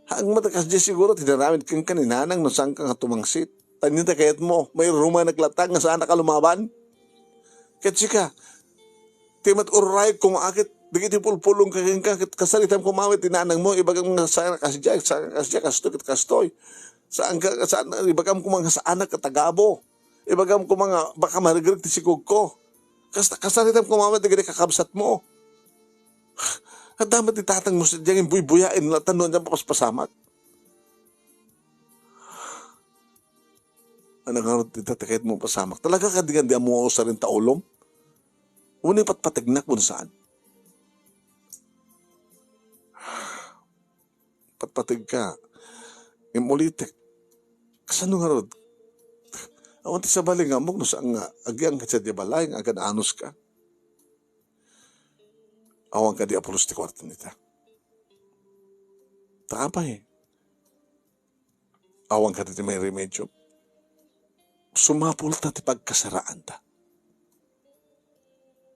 Haan met a kasdiay siguro ti inaramid kenka ni nanang no saanka nga tumangsit. Ania ti kayat mo? Mairumanak latta nga saanak a lumaban? Ket sika, ti met urayek koma ket dagiti pulpulongka kenka ket kasaritam koma met ti nanang mo, ibagam nga saan a kasdiay, saan a kasdiay, kastoy ket kastoy. Saanka, saan, ibagam koma nga saanak a tagabo. Ibagam koma nga baka marigreg ti sigugko. Kasta, kasaritam koma met dagiti kakabsatmo. Adda met ti tatangmo sadiay nga buybuyaen latta no ania papaspasamak. Ania ngarud ti kayatmo pasamak? Talaga kadi nga di ammo usaren ta ulom? Wenno ipatpategnak wenno saan? Patpategka. Ngem ulitek. Kasano ngarud? Awan ti sabali nga ammok no saan nga agyangka sadiay balay nga agan-anos ka. Awan kadi a pulos ti kuarta ita? Ta apay? Awan kadi ti mairemedyo? Sumapulta ti pagkasaraanta.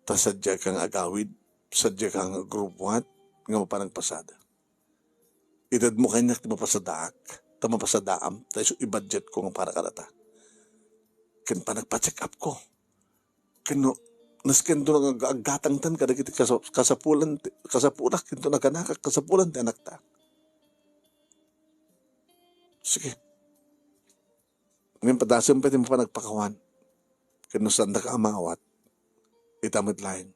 Ta sadiay ka nga agawid, sadiay ka nga agrubuat, nga mapan agpasada. Itedmo kaniak ti mapasadaak, ta mapasadaam, ta isu ibudgetko nga para kadata. Ken panagpa-check-upko. Ken no, nasken to nga ag-, aggatangtan kadagiti kasa-, kasapulan ti, kasapulak, ken to naganakak, kasapulan ti anakta. Sige. Ngem padasem pay ti mapan agpakawan. Ken no saandaka a maawat, ita met laeng,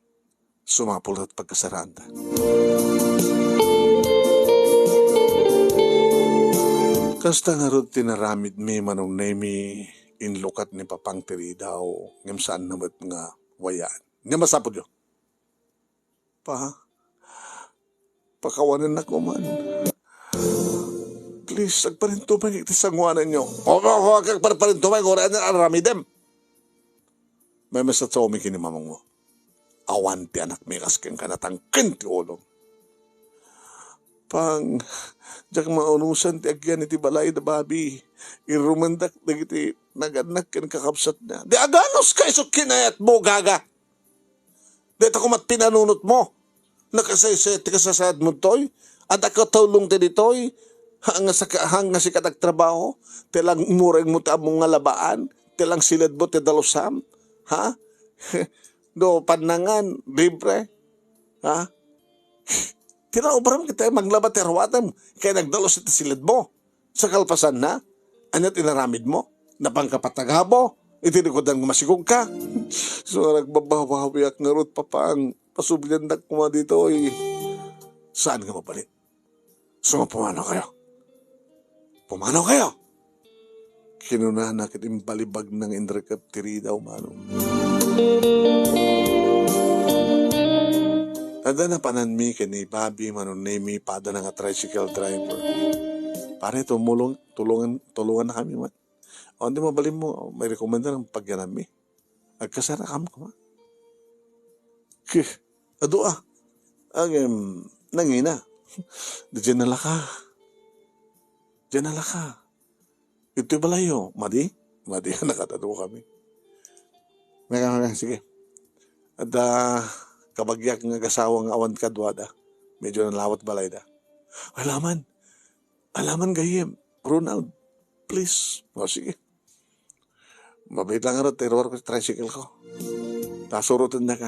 sumapulta ti pagkasaraanta. Kasta ngarud ti naramidmi, Manong Nemy, inlukat ni Papang ti ridaw, ngem saanna met nga wayaan. Ania masapulyo? Pa, pakawanennak man. Please, agparintumeng iti sangoananyo. Opo, opo, agparintumeng, uray ania aramidem. Maymaysa ti saomi ken ni mamangmo. Awan ti anakmi kas kenka, natangken ti ulom. Pang, diak maunusan ti agyan iti balay da Bobby. Irumendak dagiti nagannak ken kakabsatna. Di aganos ka isu kinayatmo, gaga. Dayta koma ti pinanunotmo. Nakasaysayaat ti kasasaadmo ditoy. Adda katulong ti ditoy. Ha, nga sika, ha, nga sika ti agtrabaho. Ti lang murengmo ti ammom nga labaan. Ti lang siledmo ti dalusam. Ha? Do pannangan, libre. Ha? Ti naubram ket maglaba ti aruatem. Kay nagdalus iti siledmo. Sa kalpasanna, ania ti inaramidmo? Napanka patagabo iti likudan nga masigugka. So, nagbababawiak ngarud, Papang, pasubliandak koma ditoy. Saan nga mabalin? So, pumanaw kayo. Pumanaw kayo. Kinunana ket imbalibagna nga inrekep ti ridaw, Manong. Adda napananmi ken ni Bobby, Manong Nemy, padana nga tricycle driver. Pare, tumulong, tulungan, tulungan na kami, man. Awan ti mabalinmo, mairekomendar nga pagyanammi. Agkasarakam koma. Keh, adu a. Agem, nangina. Diay nalaka. Diay nalaka. Itoy balayyo. Madi? Madi, nakatado kami. Mega, mega, sige. Adda kabagiak nga agasawa nga awan kaduada. Medyo nalawat balayda. Alaman. Alaman gayyem. Ronald, please. O, sige. Mabait lang ngarud, iruar ko ti tricycle ko. Ta surotennak.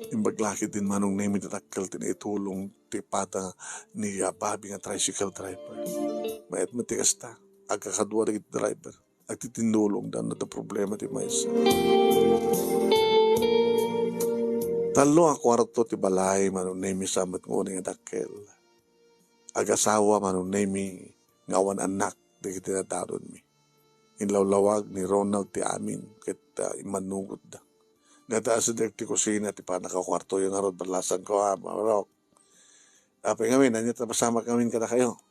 Imbag la ketdin Manong Nemi ti dakkel ti naitulong ti pada ni, ah, Bobby nga tricycle driver. Mayat met ti kasta, agkakadua dagiti driver. Agtitindulongda no adda problema ti maysa. Tallo a kuarto ti balay Manong Nemi sa met nga unay nga dakkel. Agasawa Manong Nemi nga awan annak dagiti nadaronmi. Inlawlawag ni Ronald ti amin ket, ah, immannugotda. Gataasek ti kusina ti pannakakuartoyo ngarud, balasangko, ah, Manong. Apay ngamin, ania ti napasamak ngamin kadakayo?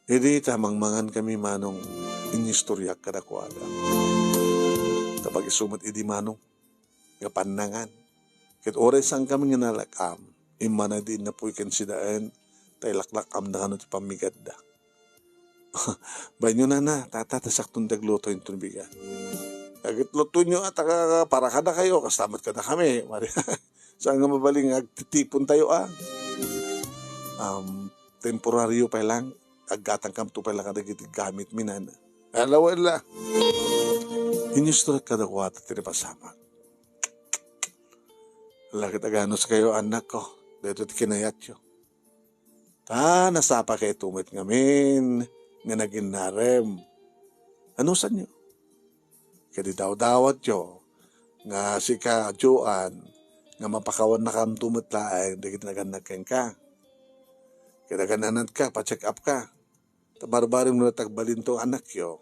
Idi ta mangmangan kami, Manong, inistoriak kadakuada. Ta pag-isu met idi, Manong, nga pannangan. Ket uray saan kami nga nalak-am, immana idi innapuy ken sidaen, ta ilaklak-amda kano ti pammigatda. Bainyo, nana, tata, ta sakton ti agluto inton bigat. Agitlutoenyo a, ta ka-, para kadakayo, kasta met kadakami. Mari, saan nga mabalin nga agtitipontayo a? Um, temporario pay lang, aggatangkamto pay lang kadagiti gamitmi, nana. Ala, wala. Inistoriak kadakuada ti napasamak. Ala ket aganuskayo, annakko, daytoy ti kinayatyo. Ta nasapakayto met ngamin nga naginnarem. Anusanyo? Ket idawdawatyo nga sika, Joan, nga mapakawannakamto met laeng dagiti nagannak kenka. Ket agan-anatka, pa-check up ka. Ta barbarem no nagbalinto annakyo,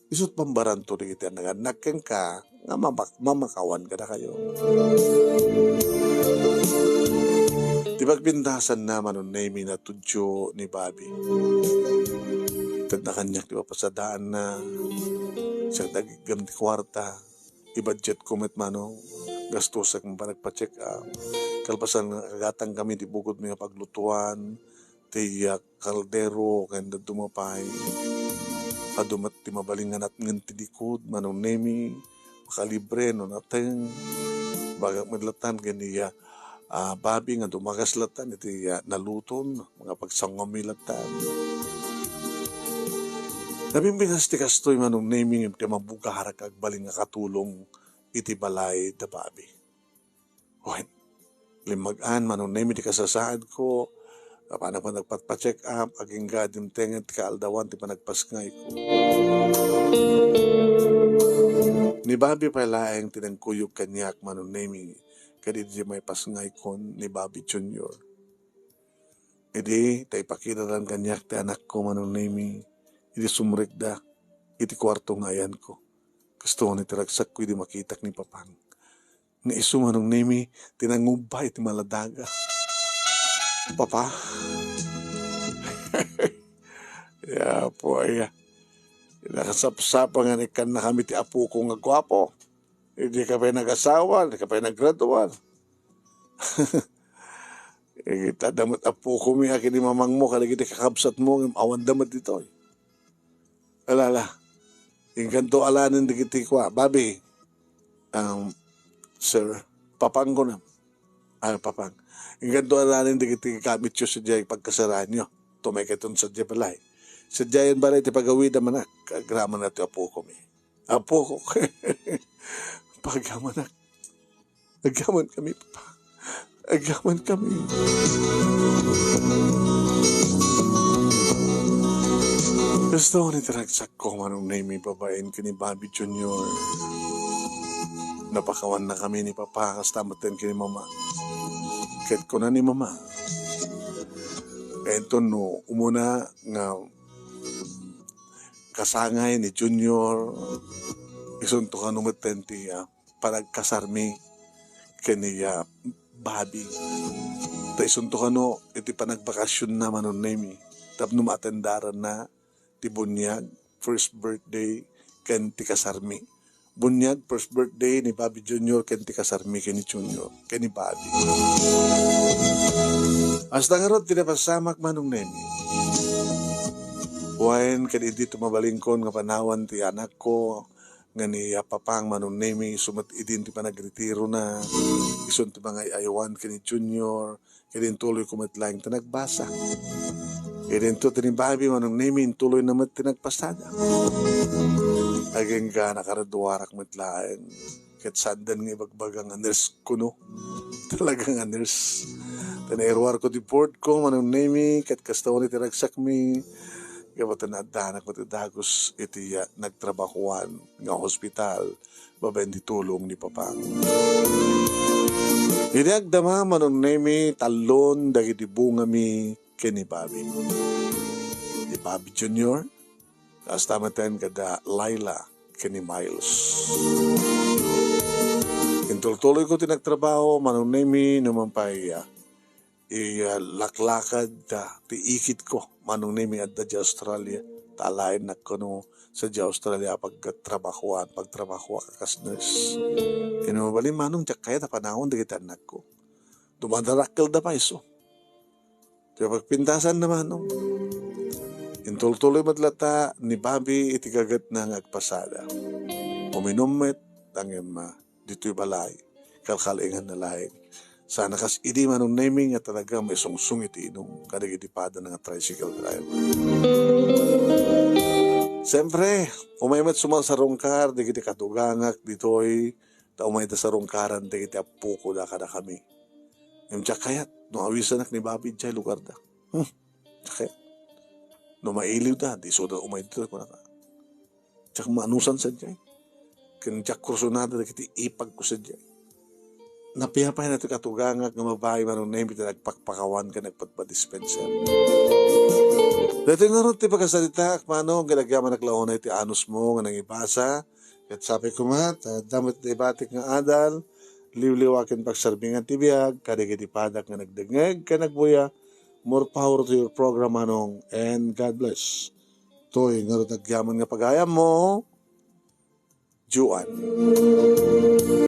isut' pambaranto dagiti nagannak kenka nga mamak-, mamakawan kadakayo. Ti pagpintasanna, Manong Nemi, natudyo ni Bobby. Tedna kaniak ti papasadaanna. Siak ti agiggem ti kuarta. I-budget ko met, Manong. Gastusek nga panagpa-check up. Kalpasan, agatang kami ti bukodmi nga paglutuan, ti, ah, kaldero, ken dadduma pay. Adu met ti mabalin nga natngen ti likud, Manong Nemi, makalibre no nateng. Bagak met lattan ken ni, ah, Bobby nga dumagas lattan iti, ah, naluton, nga pagsangomi lattan. Nabimbingas ti kastoy, Manong Nemi, ngem ti mabugarak agbalin nga katulong iti balay da Bobby. Wen, limmag-an, Manong Nemi, ti kasasaadko, apanak panagpatpa-check up, agingga dimtengen ti kaaldawan ti panagpasngayko. Ni Bobby pay laeng ti nangkuyog kaniak, Manong Nemi, ket idi maipasngaykon ni Bobby Junior. Idi ta ipakitadan kaniak ti anakko, Manong Nemi, idi sumrekda iti kuarto nga ayanko. Kastoy ti ragsakko idi makitak ni Papang. Nga isu, Manong Nemi, ti nangubba iti maladaga. Papa. Ya, Apo, aya. Nakasapsapa nga ikkannakami ti apoko nga guapo. Idi ka pay nagasawa, idi ka pay naggraduar. Ita da met apoko mi a ken ni mamangmo kadagiti kakabsatmo, ngem awanda met ditoy. Ala, ala. Inkanto alanen dagiti kua, Bobby. Um, sir, Papang kunam. Ah, Papang. Inkanto alanen dagiti gamityo sadiay pagkasaraanyo. Tumay kayton sadiay balay. Sadiayen balay ti pagawidam, anak. Agraman na ti apoko mi. Apoko. Pagamanak. Agaman kami, Papa. Agaman kami. Kastoy ti ragsakko, Manong Nemi, babaen ken ni Bobby Junior. Napakawanna kami ni Papa, kasta met ken ni Mama. Ket kuna ni Mama, kainton no umuna nga kasangay ni Junior, isunto kano met ti, ah, panagkasarmi ken ni, ah, Bobby. Ta isunto kano iti panagbakasionna, Manong Nemi, tapno maatendaranna ti buniag, first birthday, ken ti kasarmi. Buniag, first birthday ni Bobby Junior ken ti kasarmi ken ni Junior, ken ni Bobby. Hasta ngarud ti napasamak, Manong Nemi. Wen ket idi ti mabalingkon nga panawan ti anakko nga ni Papang, Manong Nemi, isu met idin ti panagritirona, isun ti mangay-aywan ken ni Junior, ket intuloyko met laeng ti nagbasa. Ket inton ti ni Bobby, Manong Nemi, intuloyna met ti nagpasada. Agingga nakaruarak met laeng. Ket saandan nga ibagbaga nga nurse kuno. Talaga nga nurse. Ta nairuarko ti boardko, Manong Nemi, ket kasta unay ti ragsakmi. Gapu ta naaddanak met ti dagus iti, ah, nagtrabahoan nga hospital babaen ti tulong ni Papang. Idi agdama, Manong Nemi, tallon dagiti bungami ken ni Bobby. Ni Bobby Junior, kasta met kada Laila ken ni Miles. Intultuloyko ti nagtrabaho, Manong Nemi, no man pay, ah, i, ah, laklakad, ah, ti ikitko, Manong Nemi, adda di Australia. Ta alaennak kuno sadiay Australia pagtrabahoan, pagtrabahoak a kas nurse. Ket no mabalin, Manong, diak kayat a panawan dagiti annakko. Dumadarakkelda pay isu. Ti pagpintasanna, Manong. Intultuloy met latta ni Bobby iti gagetna nga agpasada. Uminum met, ngem, ah, ditoy balay, kalkalinganna laeng. Saan a kas idi, Manong Nemi, nga talaga maisungsong iti inum kadagiti padana nga tricycle driver. Siyempre, umay met sumarsarungkar dagiti katugangak ditoy, ta umayda sarungkaran dagiti appokoda kadakami. Ngem diak kayat no awisanak ni Bobby idiay lugarda. Hmm, diak kayat. No mailiwda, di isuda umay ditoy, kunana. Diak maanusan sadiay. Ken diak kursunada dagiti ipagko sadiay. Napiapay na ti katugangak nga babai, Manong Nemi, ti nagpakpakawan ken nagpadpadispenser. Daytoy ngarud ti pakasaritaak, Manong, ket agyamanak la unay ti anusmo nga nangibasa. Ket sapay koma, ta adda met ti ibatik nga adal, liwliwa ken pagsarbingan ti biag, kadagiti padak nga nagdengngeg ken nagbuya. More power to your program, Manong, and God bless. Toy ngarud agyaman nga pagayammo, Juan.